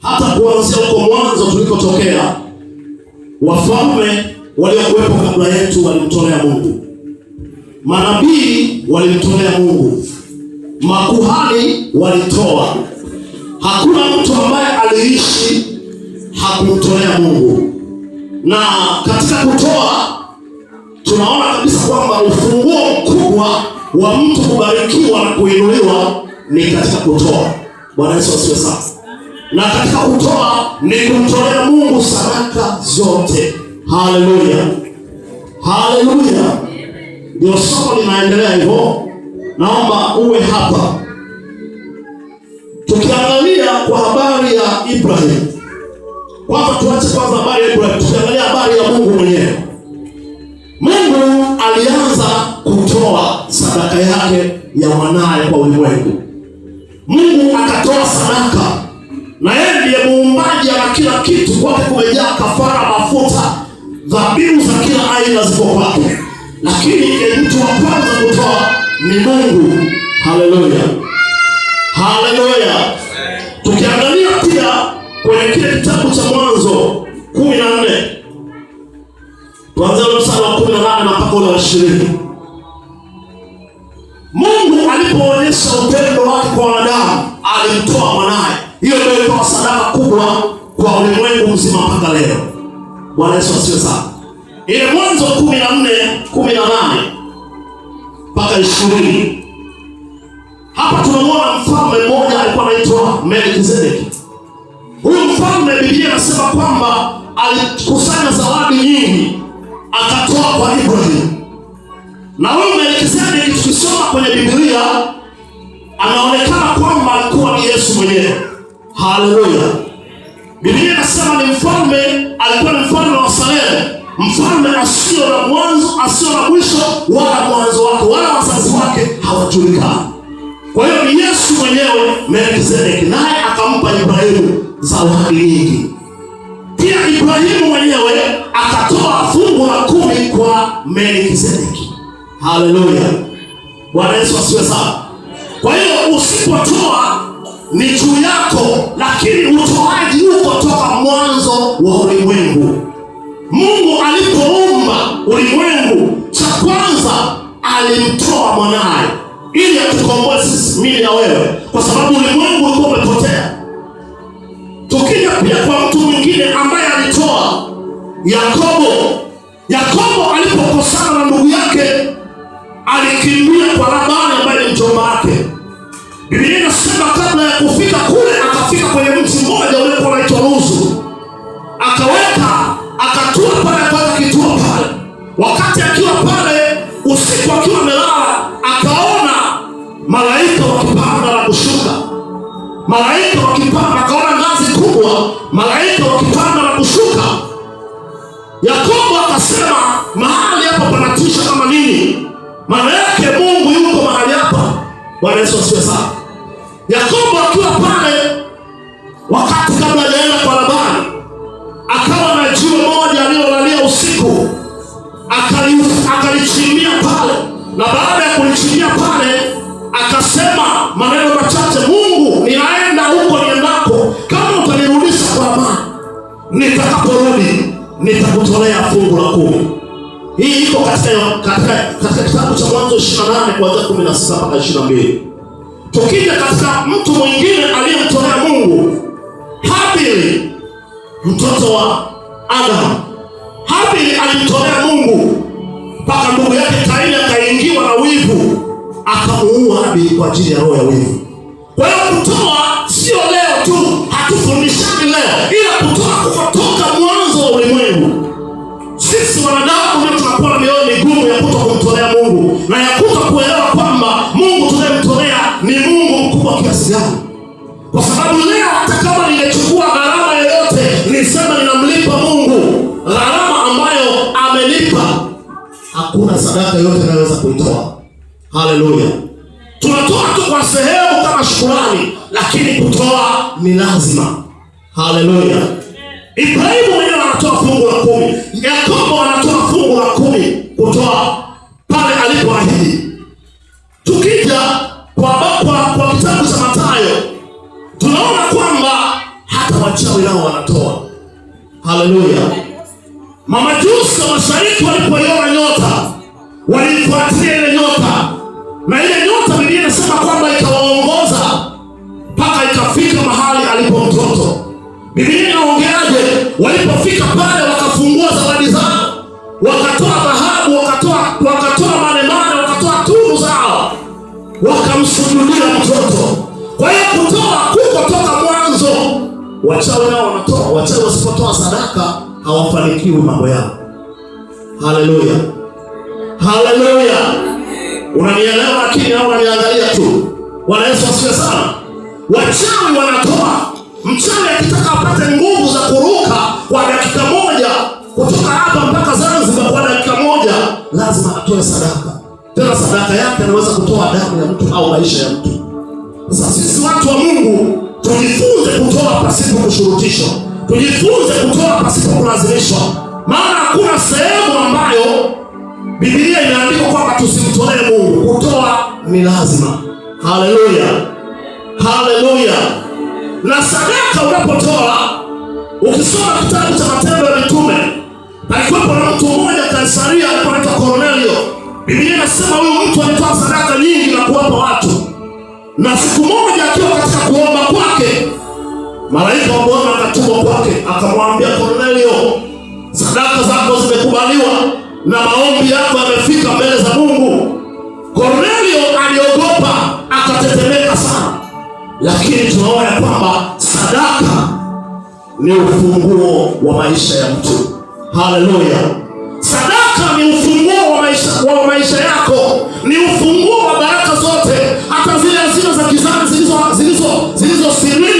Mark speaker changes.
Speaker 1: Hata kuanzia huko mwanzo tulikotokea, wafalme waliokuwepo kabla yetu walimtolea Mungu, manabii walimtolea Mungu, makuhani walitoa. Hakuna mtu ambaye aliishi hakumtolea Mungu. Na katika kutoa tunaona kabisa kwamba ufunguo mkubwa wa mtu kubarikiwa na kuinuliwa ni katika kutoa. Bwana Yesu asifiwe sana. Na katika kutoa ni kumtolea Mungu sadaka zote. Haleluya, haleluya! Ndio somo linaendelea hivyo, naomba uwe hapa tukiangalia kwa habari ya Ibrahim. Kwanza tuache kwanza habari ya Ibrahim, tukiangalia habari ya Mungu mwenyewe. Mungu alianza kutoa sadaka yake ya mwanaye kwa ulimwengu. Mungu akatoa sadaka, na yeye ndiye muumbaji, ana kila kitu, kwake kumejaa kafara, mafuta, dhabihu za kila aina ziko kwake, lakini mtu wa kwanza kutoa ni Mungu. Haleluya, haleluya. Tukiangalia pia kwenye kile kitabu cha Mwanzo 14, tuanze mstari wa 18 na mpaka ule wa 20. Mungu alipoonyesha upendo wake kwa wanadamu alimtoa mwanaye. Hiyo ndio ilikuwa sadaka kubwa kwa ulimwengu mzima mpaka leo. Bwana Yesu asifiwe sana. Ile Mwanzo 14:18 mpaka 20. Hapa tunamwona mfalme mmoja alikuwa anaitwa Melkizedeki. Huyu mfalme, Biblia inasema kwamba alikusanya zawadi nyingi akatoa kwa Ibrahim. Na huyu Melkizedeki tukisoma kwenye Biblia anaonekana kwamba alikuwa ni Yesu mwenyewe. Haleluya! Biblia inasema ni mfalme, alikuwa ni mfalme wa Salemu, mfalme asio na mwanzo, asio na mwisho, wala mwanzo wake wala wazazi wake hawajulikani. Kwa hiyo ni Yesu mwenyewe Melkizedeki, naye akampa Ibrahimu zawadi nyingi. Pia Ibrahimu mwenyewe akatoa fungu la 10 kwa Melkizedeki. Haleluya! Bwana Yesu asifiwe sana. Kwa hiyo usipotoa ni juu yako, lakini utoaji uko toka mwanzo wa ulimwengu. Mungu alipoumba ulimwengu, cha kwanza alimtoa mwanaye ili atukomboe sisi, mimi na wewe, kwa sababu ulimwengu ulikuwa umepotea. Tukija pia kwa mtu mwingine ambaye alitoa, Yakobo. Yakobo alipokosana na ndugu yake alikimbia kwa Labani ambaye ni mjomba wake. Biblia inasema kabla ya kufika kule, akafika kwenye mji mmoja uliokuwa unaitwa Luzu, akaweka akatua pale, akaweka kituo pale. Wakati akiwa pale usiku, akiwa amelala, akaona malaika wakipanda na kushuka, malaika wakipanda, akaona ngazi kubwa, malaika wakipanda na kushuka. Yakobo akasema, mahali hapa panatisha kama nini? Maana yake Mungu yuko mahali hapa. Bwana Yesu asifiwe sana. Yakobo akiwa pale, wakati kabla hajaenda kwa Labani, akawa na jiwe moja alilolalia usiku, akalichimbia pale, na baada ya kulichimbia pale akasema maneno machache, Mungu, ninaenda huko niendako, kama utanirudisha kwa amani, nitakaporudi nitakutolea fungu la 10. Hii iko katika kitabu cha Mwanzo 28 kuanzia 16 mpaka 22. Tukija katika mtu mwingine aliyemtolea Mungu, Habili mtoto wa Adamu. Habili alimtolea Mungu mpaka ndugu yake Kaini akaingiwa na wivu, akamuua Habili kwa ajili ya roho ya wivu. Kwa hiyo kutoa sio leo tu, hatufundishani leo, ila kutoa kutoka mwanzo wa ulimwengu. Sisi wanadamu ndio tunakuwa na mioyo migumu ya kuto kumtolea Mungu na ya kuto kuelewa kwamba Mungu tunayemtolea ni Mungu mkubwa kiasi gani. Kwa sababu leo hata kama ningechukua gharama yoyote nisema ninamlipa Mungu gharama ambayo amenipa, hakuna sadaka yoyote inayoweza kuitoa. Haleluya! Tunatoa tu kwa sehemu kama shukrani, lakini kutoa ni lazima. Haleluya! Ibrahimu mwenyewe anatoa fungu la 10, Yakobo anatoa fungu la 10 kutoa pale alipoahidi. Tukija kwa kitabu cha Mathayo tunaona kwamba hata Hata wachawi nao wanatoa. Haleluya! Mamajusi wa mashariki walipoiona nyota, walifuatilia ile nyota, na ile nyota Biblia inasema kwamba ikawaongoza mpaka ikafika mahali alipo mtoto. Biblia inaongeaje? Walipofika pale, wakafungua zawadi zao, wakatoa dhahabu, wakatoa manemane, wakatoa tunu zao, wakamsujudia mtoto. Kwa hiyo kutoa kuko toka mwanzo. Wachawi nao wanatoa. Wachawi wasipotoa sadaka hawafanikiwi mambo yao. Haleluya, haleluya! Unanielewa lakini au unaniangalia tu? Bwana Yesu asifiwe sana. Wachawi wanatoa. Mchawi akitaka apate nguvu za kuruka kwa dakika moja kutoka hapa mpaka Zanzibar kwa dakika moja, lazima atoe sadaka. Tena sadaka yake anaweza kutoa damu ya mtu au maisha ya mtu. Sasa sisi watu wa Mungu tujifunze kutoa pasipo kushurutishwa, tujifunze kutoa pasipo kulazimishwa, maana hakuna sehemu ambayo Biblia imeandikwa kwamba tusimtolee Mungu. Kutoa ni lazima. Haleluya, haleluya. Na sadaka unapotoa, ukisoma kitabu cha Matendo ya Mitume, palikuwepo na mtu mmoja Kaisaria alikuwa anaitwa Kornelio. Biblia inasema huyu mtu alitoa sadaka nyingi na kuwapa watu, na siku moja akiwa katika kuomba kwake, malaika wa Bwana akatumwa kwake, akamwambia Kornelio, sadaka zako zimekubaliwa na maombi yako yamefika mbele za Mungu. Kornelio aliogopa, akatetemeka sana, lakini tunaona ya kwamba sadaka ni ufunguo wa maisha ya mtu. Haleluya! Sadaka ni ufunguo wa maisha yako, ni ufunguo wa baraka zote, hata zile hazina za kizazi zilizo sirini.